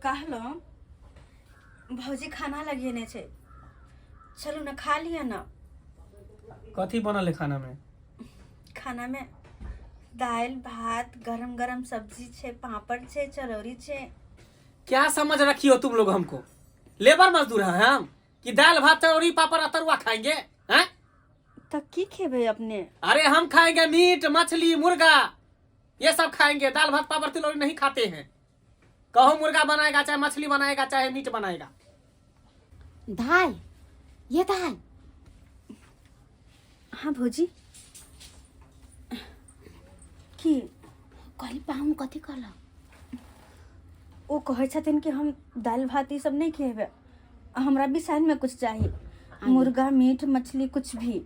कहलहुँ भौजी खाना लगेने छै, चलू ने खा लिअ ने। कथी बनल है खाना में? खाना में दालि भात, गरम गरम सब्जी छै, पापड़ छै, चरौरी छै। क्या समझ रखी हो तुम लोग हमको? लेबर मजदूर हैं हम कि दाल भात चरौरी पापड़ आ तरुआ खाएंगे हैं? तऽ की खेबै अपने? अरे हम खाएंगे मीट मछली मुर्गा, ये सब खाएंगे। दाल भात पापड़ तिलौरी नहीं खाते हैं। कहो मुर्गा बनाएगा, चाहे मछली बनाएगा, चाहे मीट बनाएगा। दाय ये दाय। हाँ भौजी, की? कहली पाहुन कथी कहलक? ओ कहै छथिन कि हम दालि भात ई सब नहि खेबै, हमरा बिसाइनमे कुछ चाही, मुर्गा मीट मछली कुछ भी।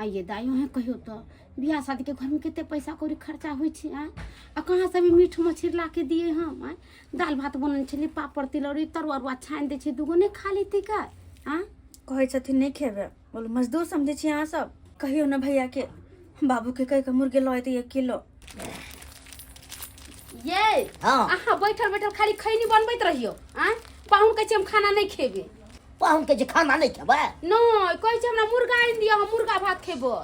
आइए दाइ, अहेँ कहियौ तऽ बियाह शादीके घरमे कते पैसा कौड़ी खर्चा होइ छै आँय? आ कहाँसँ भी मीट मछली ला के दियै हम आँय? दालि भात बनल छलै, पापड़ तिलौरी तरुआ उरुआ छानि दै छियै, दूगो नहि खा लेतै का आँय? कहै छथिन नहि खेबै। बोलू, मजदूर समझै छी अहाँ सब? कहियौ ने भैयाके, बाबूके कहि कऽ मुर्गे लऽ अयतै 1 किलो। ये हाँ। अहाँ बैठल बैठल खाली खैनी बनबैत रहियौ आँय? पाहुन कहै छै हम खाना नहि खेबै। पाहुन के जे खाना नहि खेबै? नहि, कहै छै हमरा मुर्गा आनि दिअ, हम मुर्गा भात खेबै।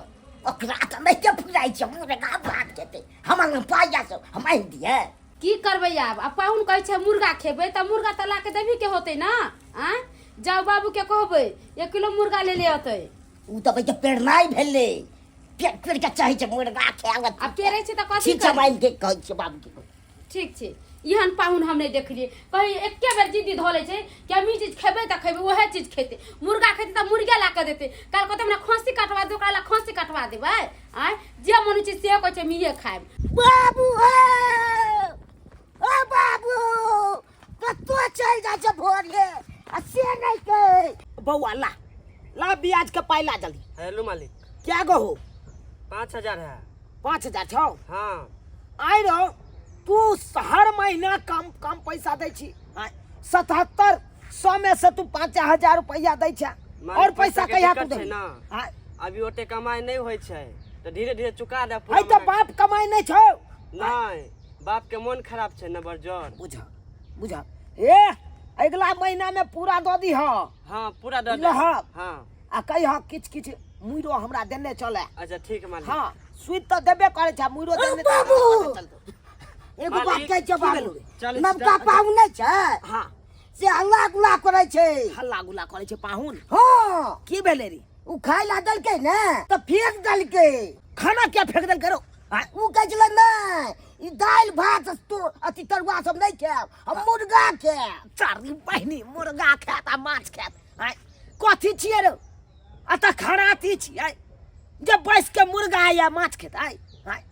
ओकरा तऽ नहि के फुराइ छै, मुर्गा भात खेतै। हमर लग पाइ से हम आनि दियै? की करबै आब? आ पाहुन कहै छै मुर्गा खेबै तऽ मुर्गा तऽ ला के देबही के होतै ने आँय? जाउ बाबू के कहबै, 1 किलो मुर्गा ले ले अतै। ओ तऽ कहै छै पेड़नाइ भेलै, पेट पेड़ के चाहै छै मुर्गा खाय। आब पेड़ै छै तऽ कथी ठीक छै, करबै? आनि के कहै छियै बाबू के। ठीक छै। एहन पाहुन हम नहि देखलियै कहीं। एके बेर जिद्दी धऽ लै छै कि हम ई चीज खेबै तऽ खेबै, उएह चीज खेतै। मुर्गा खेतै तऽ मुर्गे ला कऽ देतै। काल्हि कहतै हमरा खस्सी कटवा दे, ओकरा ला खस्सी कटवा देबै आँय? जे मन होइ छै से कहै छै हम इहे खायब। बाबू हो, ओ बाबू, कतौ चलि जाइ छै भोरे आ से नहि के। बौआ, ला ला ब्याज के पाइ ला जल्दी। हेलो मालिक। क्या गो हो? 5,000 है। 5,000 छौ? हाँ। आइ रहो, तू हर महीना कम कम पैसा दै छी। 7700 में से तू 5,000 रुपया दै छै। मालिक, और पैसा के कहिया तू दिक्कत छै देबही? ना। आँय? अभी ओते कमाई नहीं होइ छै तऽ धीरे धीरे चुका दे पूरा है तऽ महीना। बाप कमाइ नहि छौ? नहीं, बाप के मोन खराब छै ने, बड़ जोर। बुझ बुझ, ए अगला महीना में पूरा दऽ दीह। हाँ, पूरा दऽ देब। लहब। हाँ। आ कहिह किछु किछु मुइरो हमरा देने चले। अच्छा ठीक है मालिक। हाँ, सुति तऽ देबे करै छै, मुइरो देने बाबू! चलतौ। एगो बात मालिक, कहै छियौ की बाबू। भेलौ रे? चलै छी। नवका पाहुन नहि छै? हाँ। से हल्ला गुल्ला करै छै। हल्ला गुल्ला करै छै पाहुन? हाँ। की भेलै रे? ओ खाय ला देलकै ने तऽ फेंक देलकै। खाना क्या फेंक देलकै रौ? आँय? ओ कहै छलै नहि, ई दालि भात तो अथी तरुआ सब नहि खायब हम, मुर्गा खायब। चारि बहिनी मुर्गा खायत आ माछ खायत। आँय, कथी छियै रौ? आ तऽ खराती छियै जे बैस के मुर्गा या माछ खेतै? आँय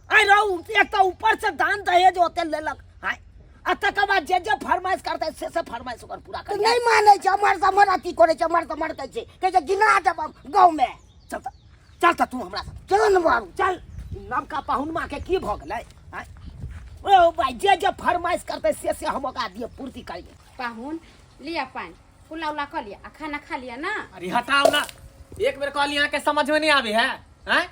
आँय रौ, एक तऽ ऊपर से दान दहेज ओते लेलक, आँय, आ तकर बाद जे जे फरमाइश करतै से से फरमाइश ओकर पूरा तऽ करियै। नहि मानै छै, अमर समर अथी करै छै, अमर समर कहै छै, कहै छै गिना देब हम गाँवमे। चल तऽ, चल तऽ तू हमरा साथ। चलो ने बाबू। चल। ई नवका पाहुनमा के की भऽ गेलै? आँय ओ भाई, जे जे फरमाइश करतै से से हम ओकरा दिए पूर्ति करियै। पाहुन, लिअ पानि, कुल्ला उल्ला कऽ लिअ आ खाना खा लिअ ना। अरे हटाओ ना, एक बेर कहली अहाँ के समझ में नहीं आवे है हैं?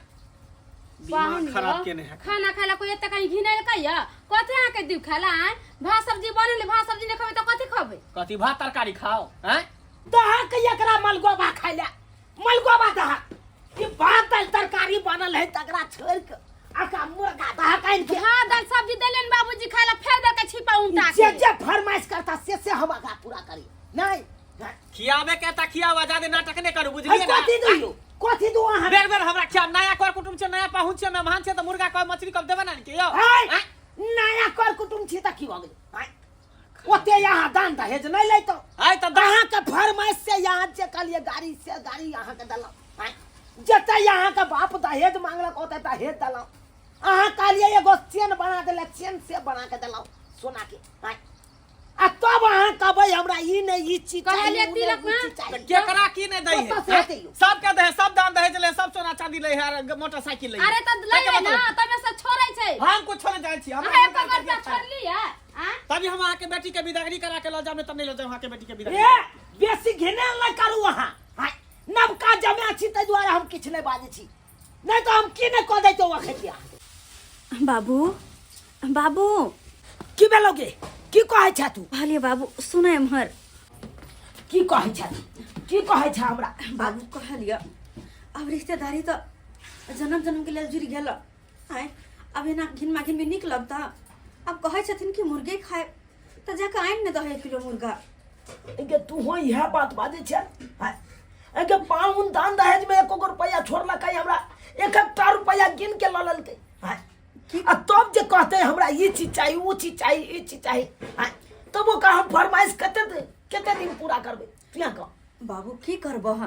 पाहुन दिमाग खराब यौ, केने है। खाना खाय ला कोई एते कहीं घिनेलकै या? कथी अहाँके दिउ खाय ला आँय? भात सब्जी बनल, भात सब्जी नहि खेबै तऽ कथी खेबै? कथी भात तरकारी खाओ हैं? दहक एकरा मलगोबा खाय ले, मलगोबा दहक। ई भात दालि तरकारी बनल है तकरा छोड़ि के आका मुर्गा दहक आनि के। भात दालि सब्जी देलियनि बाबूजी खाय ला, फेर दऽ के छिपा उल्टा जे के। जे फरमाइश करता से से हम आगा पूरा करी। नहीं नहीं। खियाबे के त खियाबा, ज्यादा नाटक नहीं करू, बुझलिए ना? कथी दू, कथी दू अहाँ? बेर बेर हमरा खियाब, नया कर कुटुम छै, नया पाहुन छै, मेहमान छै, त मुर्गा कब मछली कब देबे ना के यौ? आँय? आँय? नया कर कुटुम छी तऽ की भऽ गेलै? आँय? ओते यहाँ दान दहेज नहि लैतौ। आइ तऽ दान अहाँके फरमाइश से यहाँ जे कहलियै गाड़ी से गाड़ी अहाँके देलहुँ। आँय? जते अहाँके बाप दहेज मांगलक ओते दहेज देलहुँ। अहाँ कहलियै एगो चेन बना देलक, चेन से बना के देलहुँ सोना के। आँय? आ तब अहाँ कहबै हमरा ई नहि ई चीज चाही, कहलियै उ नहि, तिलक उ चीज में? चाही। तऽ केकरा की नहि दै कतऽ से है हेतै यौ? सबके दै है, सब दान दहेज ले, सब सोना चांदी ले है, मोटरसाइकिल ले है। अरे तऽ लै ताहिके ना मतलब तमे से छोड़ै छै। हम कुछो नहि जानै छी। हमरा अहाँ एको मुर्गा रुपया के खाय। छोड़लियै आँय? तभी हम अहाँके बेटी के विदागरी करा के लऽ जायब, नहि तऽ नहि लऽ जायब अहाँके बेटी के विदागरी। ए, बेसी घिनायल नहि करू अहाँ। आँय, नवका जमा छी ताहि दुआरे हम किछु नहि बाजै छी, नहि तऽ हम की नहि कऽ दैतहुँ अखन अहाँके। बाबू, बाबू। की भेलौ गे? की कहै छह तू? कहलिए बाबू सुन एम्हर। की कहै छह तू? की कहै छह हमरा? बाबू कहलिए अब रिश्तेदारी तऽ जन्म जन्म के लेल जुड़ि गेल। आँय अब एना घिन माघिन भी नीक लगता। अब कहै छथिन कि मुर्गे खाए तऽ जाकऽ आनि ने दही 1 किलो मुर्गा। गे तू हो इएह बात बाजै छै? आँय गे पाहुन दान दहेज में एको गो रुपैआ छोड़लकै हमरा? एक एकटा रुपैआ गिन के लऽ लेलकै। आँय आ तब जे कहते हमरा ई चीज चाही ओ चीज चाही ई चीज चाही, आँय तब ओकरा हम फरमाइश कते कते दिन पूरा करबै? तू यहाँ कह। बाबू की करबह,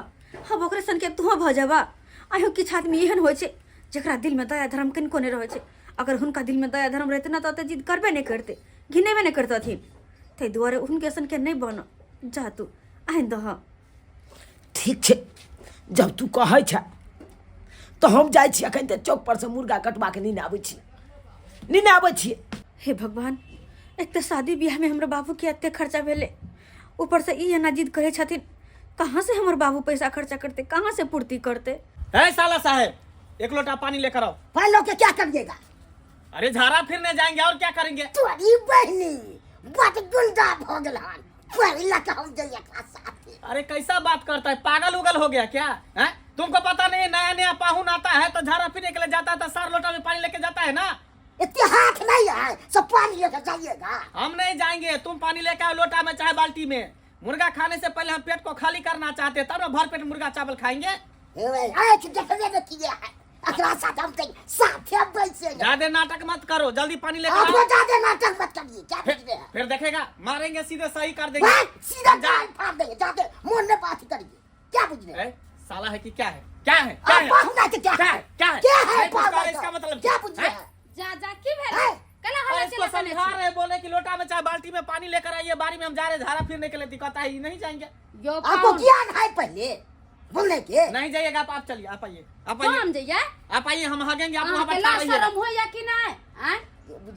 हम ओकरे सनके तूहो भऽ जेबह। आइयो किछु आदमी एहन होइ छै जकरा दिलमे दया धर्म कनिको नहि रहै छै। अगर हुनका दिलमे दया धर्म रहितै ने तऽ ओते जिद करबे नहि करतै, घिनेबे नहि करतथिन। ताहि दुआरे हुनके सनके नहि बन, जा तू आनि दह। ठीक छै, जब तू कहै छ तऽ हम जाइ छी अखन तऽ चौक पर से मुर्गा कटवा के नेने आबै छी, नेने आबै छियै। हे भगवान, एक तऽ शादी बियाहमे हमरा बाबूके एते खर्चा भेलै, ऊपर से ई एना जिद करै छथिन, कहाँ से हमर बाबू पैसा खर्चा करते, कहाँ से पूर्ति करते? है साला साहेब, एक लोटा पानी लेकर आओ। पानी लोग के क्या करिएगा? अरे झाड़ा फिरने जाएंगे और क्या करेंगे? तोरी बहनी बड़ गुंडा भ गेल हन, पहला के हम जइए एकरा साथे। अरे कैसा बात करता है, पागल उगल हो गया क्या? हैं? तुमको पता नहीं नया नया पाहुन आता है तो झाड़ा फिरने के लिए जाता है तो सार लोटा में पानी लेके जाता है ना। इतने हाथ नहीं है सब पानी लेके जाइएगा। हम नहीं जाएंगे, तुम पानी लेके आओ लोटा में चाहे बाल्टी में। मुर्गा खाने से पहले हम पेट को खाली करना चाहते हैं, तब ना भर पेट मुर्गा चावल खाएंगे। अकरा साथ हम तो साथे बैसेंगे। ज्यादा नाटक मत करो, जल्दी पानी लेकर आपको आओ। ज्यादा नाटक मत करिए, क्या बुझ रहे हैं? फिर देखेगा मारेंगे सीधे सही कर देंगे। बस, सीधा गाल फाड़ देंगे, ज्यादा मन में बात करिए, क्या बुझ रहे हैं? ए, साला है कि क्या है? क्या है? क्या आप है? पाहुना के क्या क्या है? है? क्या है? क्या है नहीं पूछता पाहुना है, इसका का? मतलब क्या बुझ रहे हैं? हैं? जा जा की भेल? हैं? केना और हल्ला इसको चला करै समझा छी? रहे बोले कि लोटा में चाहे बाल्टी में पानी लेकर आइए, बारी में हम जा रहे झाड़ा फिरने के लिए, दिक्कत है नहीं जाएंगे। यो आपको पाहुन। ज्ञान है पहले बोलने के? नहीं जाइएगा आप, आप चलिए, आप आइए, आप आइए। कौन जइया? आप आइए, हम हगेंगे, आप वहाँ अहाँके पर लाज खड़ा रहिएगा। शरम होइया कि नहीं? आँय?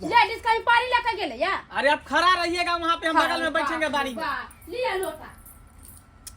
लेडीज कहीं पानी लेके गेलै या? अरे आप खड़ा रहिएगा वहाँ पे, हम बगल में बैठेंगे बारी में। वाह, लिया लोटा।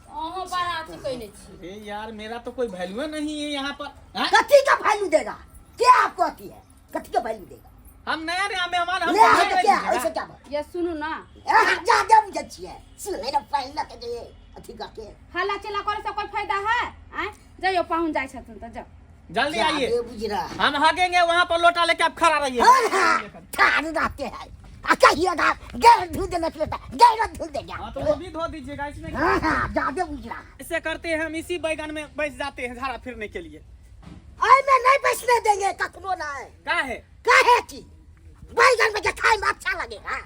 अहाँ बड़ा अथी कइने छी। ए यार मेरा तो कोई वैल्यू नहीं है यहाँ पर, हैं? कथी का वैल्यू देगा? क्या आपको आती है? कथी का वैल्यू देगा? हम नया नया मेहमान, हम ले तो आए नहीं तो क्या? दीजिएगा। ऐसे क्या बात? ये सुनू ना। ए, जा दे मुझे छिए। सुन ले ना पहला के जे अथी का के। हल्ला चिल्ला करे से कोई फायदा है? आँय? जइयो पाहुन जाइ छथिन तऽ जाउ। जल्दी जा आइए। दे बुझ रहा है। हम हगेंगे वहाँ पर लोटा लेके आप खड़ा रहिए। हाँ, हाँ, ठाड़ रहते हैं। आ कहिएगा गैर धुल देने के लिए, गैर धुल देगा। हाँ तो वो भी धो दीजिएगा इसमें। हाँ, हाँ, ज्यादा बुझ रहा है। ऐसे करते हैं हम इसी बैगन में बैठ जाते हैं झाड़ा फिरने के लिए। आई में नहीं बैठने देंगे कखनो नहीं। का है? का है की बैगन में खाए में अच्छा लगेगा।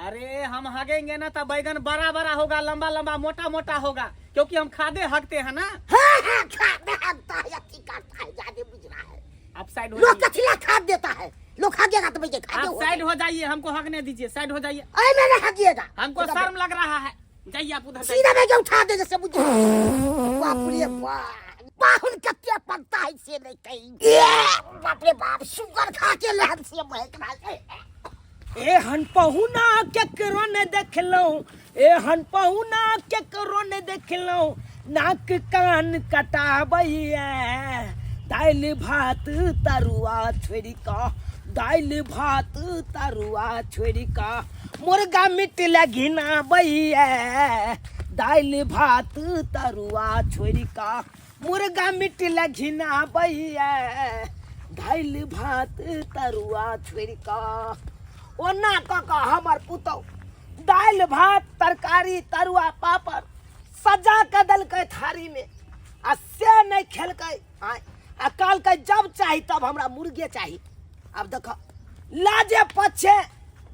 अरे हम हगेंगे ना तो बैगन बड़ा बड़ा होगा, लंबा लंबा मोटा मोटा होगा, क्योंकि हम खादे हगते हैं ना। हाँ हाँ खादे हगता है, अथी करता है, ज्यादा बुझ रहा है। आप साइड हो लोग जाइए। कथिला खाद देता है, लोग हगेगा तो भैया खादे आप हो साइड हो जाइए, हमको हगने दीजिए, साइड हो जाइए। अरे मैंने हगिएगा, हमको शर्म लग रहा है, जाइए आप उधर जाइए। सीधा में उठा दे जैसे मुझे। बाप रे बाप, पाहुन कत्ते पड़ता है से नहीं कहीं। ये, बाप रे बाप, शुगर खा के लहन से महक रहा है। एहन पहुना केकरो ने देखलहुँ, एहन पहुना केकरो ने देखलहुँ, नाक कान कटाबैया, दालि भात तरुआ छोड़ि कऽ, दालि भात तरुआ छोड़ि कऽ, मुर्गा मीट लए घिनाबैया, दालि भात तरुआ छोड़ि कऽ, मुर्गा मीट लए घिनाबैया, दालि भात तरुआ छोड़ि कऽ। ओना कऽ कऽ हमर पुतहु दालि भात तरकारी तरुआ पापड़ सजा कऽ देलकै थारीमे, आ से नहि खेलकै। आँय, आ कहलकै जब चाही तब हमरा मुर्गे चाही। आब देख लाजे पछे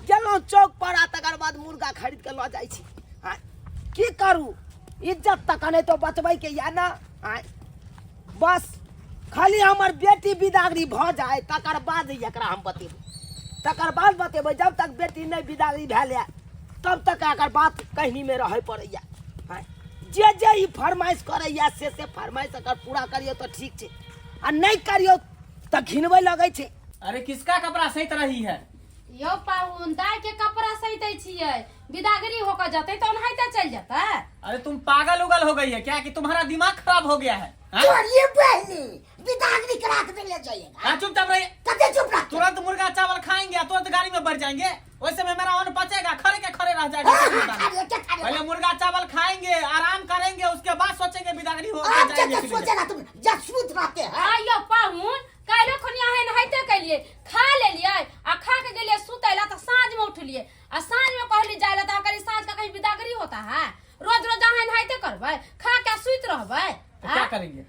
गेलहुँ चौक पर, आ तकर बाद मुर्गा खरीद कऽ लऽ जाइ छी। आँय की करू, इज्जत तऽ कने तो बचबैके यऽ ने। आँय बस खाली हमर बेटी बिदागरी भऽ जाय तकर बाद एकरा हम बतेबै, तकर बाद बतेबै। जब तक बेटी नहि बिदागरी भेल यऽ तब तक एकर बात कहनीमे रहै पड़ैए। आँय जे जे ई फरमाइश करैए से से फरमाइश अगर पूरा करियौ तऽ ठीक छै, आ नहि करियौ तऽ घिनबै लगै छै। अरे किसका कपड़ा सैत रही है? यौ पाहुन, दाय के कपड़ा सैतै छियै, बिदागरी होकर जतै तऽ ओनाहिते चलि जेतै। अरे तुम पागल उगल हो गई है क्या कि तुम्हारा दिमाग खराब हो गया है? हाँ? तोरी बहनी बिदागरी करा के ले जाइएगा। हाँ, चुपचाप रहिए। कते चुप रह? तुरंत मुर्गा चावल खाएंगे, तुरंत गाड़ी में बैठ जाएंगे। वैसे में मेरा अन्न पचेगा, खड़े के खड़े रह जाएगा। हाँ, हाँ, खा ले, क्या खा ले? पहले मुर्गा चावल खाएंगे, आराम करेंगे, उसके बाद सोचेंगे बिदागरी हो आप जाएंगे क्या कि नहीं। सोचेगा तुम जब सूत रहते हैं। आइयो पाहुन, काल्हि खनिया है नहाइते कैलिए, खा लेलिए आ खा के गेलिए सुतै ला, तऽ साँझ में उठलिए आ साँझ में कहली जाय ला, तऽ कहली साँझ का कहीं बिदागरी होता है? रोज रोज अहाँ नहाइते करबै, खा के सुति रहबै? तो क्या करेंगे,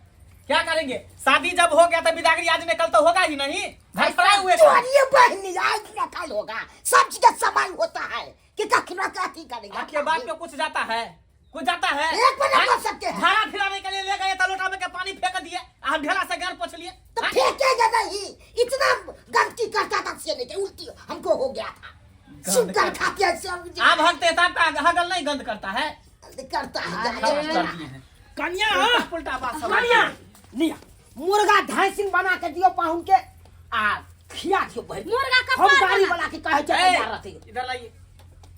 क्या करेंगे? शादी जब हो गया तो बिदागरी आज में कल तो होगा ही नहीं, घर पर आए हुए थे। तुम्हारी बहनी आज ना कल होगा, सब चीज का समय होता है कि कखना का की करेंगे। आपके बाप पे कुछ जाता है, कुछ जाता है? एक बार हाँ? बोल सकते हैं। झाड़ा फिराने के लिए ले गए तो लोटा में के पानी फेंक दिए, आ हम ढेला से गार पोछ लिए। तो फेंकेगा नहीं, इतना गंदगी करता था से नहीं उल्टी हमको हो गया था, शुगर खाते हैं सब। आप हगते हैं तो आपका हगल नहीं गंद करता है? करता है। खराब कर दिए हैं। कनिया। उल्टा पुल्टा बात सब। कनिया लिया, मुर्गा ढाई बना के दियो पाहुन के आ खिया दियो भरि। मुर्गा हम कपार गाड़ी बना। वाला के कहै छै ए, तैयार रहतै। इधर लाइए,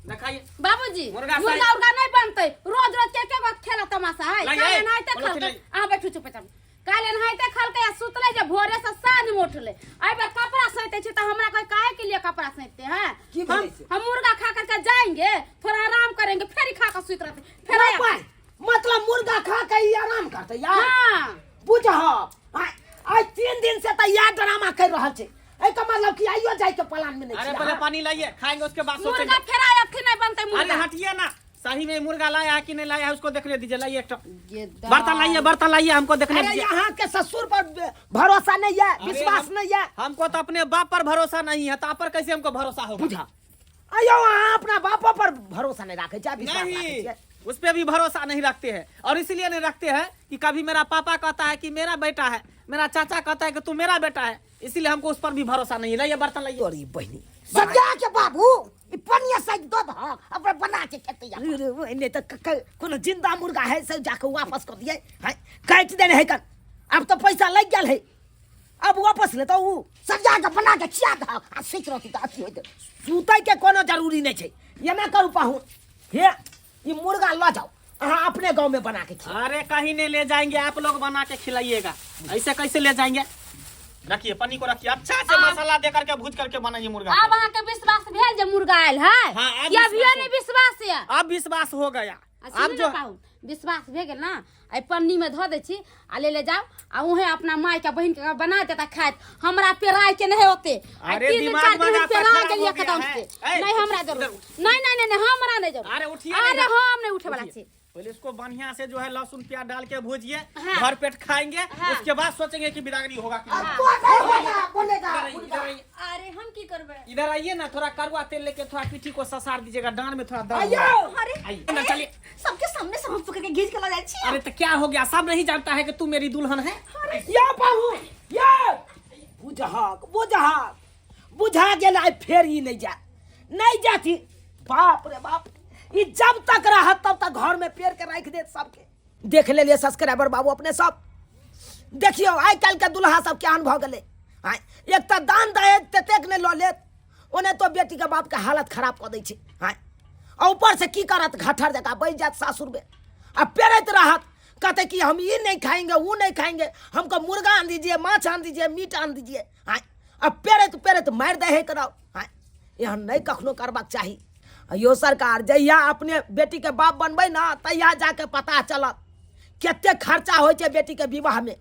दिखाइए। बाबूजी, मुर्गा मुर्गा उर्गा नहीं बनते। रोज रोज के के बात खेला तमाशा है? लाइए, काले नहाइते बोलो खलके खिलाइए। अहाँ बैठू चुपचाप। काले नहाइते खलके आ सुतले जे भोरे से साँझ में उठले। एहि बेर कपड़ा सैते छै तऽ हमरा कहे काहे के लिए कपड़ा सैते हैं? की हम भेलै से? हम मुर्गा खा करके जाएंगे, थोड़ा आराम करेंगे, फिर ही खा के सुत रहते फिर आया। भाई, मतलब मुर्गा खा के ई आराम करतै यार? हाँ। बुझह, आइ 3 दिन से तऽ यार ड्रामा कर रहल छै, एहिके मतलब कि आइयो जाय के प्लान में नहीं अरे छै। पहले पानी लाइए, खाएंगे उसके बाद मुर्गा सोचेंगे। फेर आया कि नहीं बनते अरे मुर्गा? हटिए ना, सही में मुर्गा लाया है कि नहीं लाया है उसको देखने दीजिए। लाइए एक ये बर्तन लाइए, बर्तन लाइए, हमको देखने अरे दीजिए। यहाँ के ससुर पर भरोसा नहीं है, अरे विश्वास नहीं है। हमको तो अपने बाप पर भरोसा नहीं है, तो आप पर कैसे हमको भरोसा होगा? बुझा, अयो अहाँ अपना बापो पर भरोसा नहीं राखे छै, विश्वास राखे नहीं, छियै? उस पे भी भरोसा नहीं रखते हैं और इसलिए नहीं रखते हैं कि कभी मेरा पापा कहता है कि मेरा बेटा है, मेरा चाचा कहता है कि तू मेरा बेटा है, इसीलिए हमको उस पर भी भरोसा नहीं है। लाइए बर्तन लाइए। तोरी बहिनी। सजा के बाबू ई पनिया साइड दो दह अपना बना के खेते या। अरे रे, नहीं तो कोनो जिंदा मुर्गा है से जाके वापस कर दिए है, काटि देने है कन। अब तो पैसा लग गेल है, अब वापस लेता हूँ। सजा के बना के खिया दह आ सुति रहती तऽ अथी होइत। सुतै के कोनो जरूरी नहीं छै, एना करू पाहुन, हे ई मुर्गा लऽ जाओ, अहाँ अपने गांव में बना के खिलाओ। अरे कहीं नहीं ले जाएंगे, आप लोग बना के खिलाइएगा, ऐसे कैसे ले जाएंगे? रखिए पन्नी को, रखिए अच्छा से, मसाला दे करके भूज करके बनाइए मुर्गा। आब अहाँके विश्वास भेल जे मुर्गा आयल है? हाँ, आब कि अभियो विश्वास नहीं विश्वास है? अब विश्वास हो गया। आ अब सुनू जो ने पाहुन, विश्वास भए गेल ना? एहि पन्नी में धऽ दै छी आ ले ले जाओ आ उहे अपना माय के बहिन के बना देता खाइत, हमरा पेराय के नहीं होते। आ अरे 3 दिन दिमाग 4 दिन में हम पेरा खराब गेलियै हो गया एकदम है। से। ए, नहीं हमरा जरूरत नहीं, नहीं नहीं नहीं, हमरा नहीं जरूरत। अरे उठिए अरे नहीं। हम नहीं उठे वाला उठिए। छी। पहले इसको बढ़िया से जो है लहसुन प्याज डाल के भूजिए, हाँ। भर पेट खाएंगे। हाँ। उसके बाद सोचेंगे कि बिदागरी होगा कि नहीं। अब तो नहीं होगा बोलेगा। इधर आइए, इधर आइए। अरे हम की करबै? इधर आइए ना, थोड़ा करुआ तेल लेके थोड़ा पीठी को ससार दीजिएगा, डांड में थोड़ा दर्द आइयो। हो रहा है। अरे आइए ना, चलिए। सबके सामने से हम पकड़ के घींच के ला जाइ छी। अरे तो क्या हो गया, सब नहीं जानता है कि तू मेरी दुल्हन है? या पाहुन या बुझहक, बुझहक, बुझा गेल। आइ फेर ई नहीं जा, नहीं जाती। बाप रे बाप, ई जब तक रहत तब तक घर में पेड़ के राखि देत सबके। देख लेलिए सब्सक्राइबर बाबू अपने सब, देखियो आइ काल्हि के दुल्हा सब केहन भऽ गेलै। आइ एक तऽ दान दहेज ततेक नहि लऽ लेत, ओने तो बेटी के बाप के हालत खराब कऽ दै छै। आइ आ ऊपर से की करत, घठर जकाँ बैठ जायत सासुरमे आ पेरैत रहत, कहते कि हम ये नहीं खाएंगे, वो नहीं खाएंगे, हमको मुर्गा आन दीजिए, माछ आन दीजिए, मीट आन दीजिए। आइ आ पेरैत पेरैत मारि दै है कराओ। आइ एहन नहि कखनो करबाक चाही। यो सरकार, जहिया अपने बेटीके बाप बनबै ने तहिया जाके पता चलत कते खर्चा होइ छै बेटीके विवाहमे।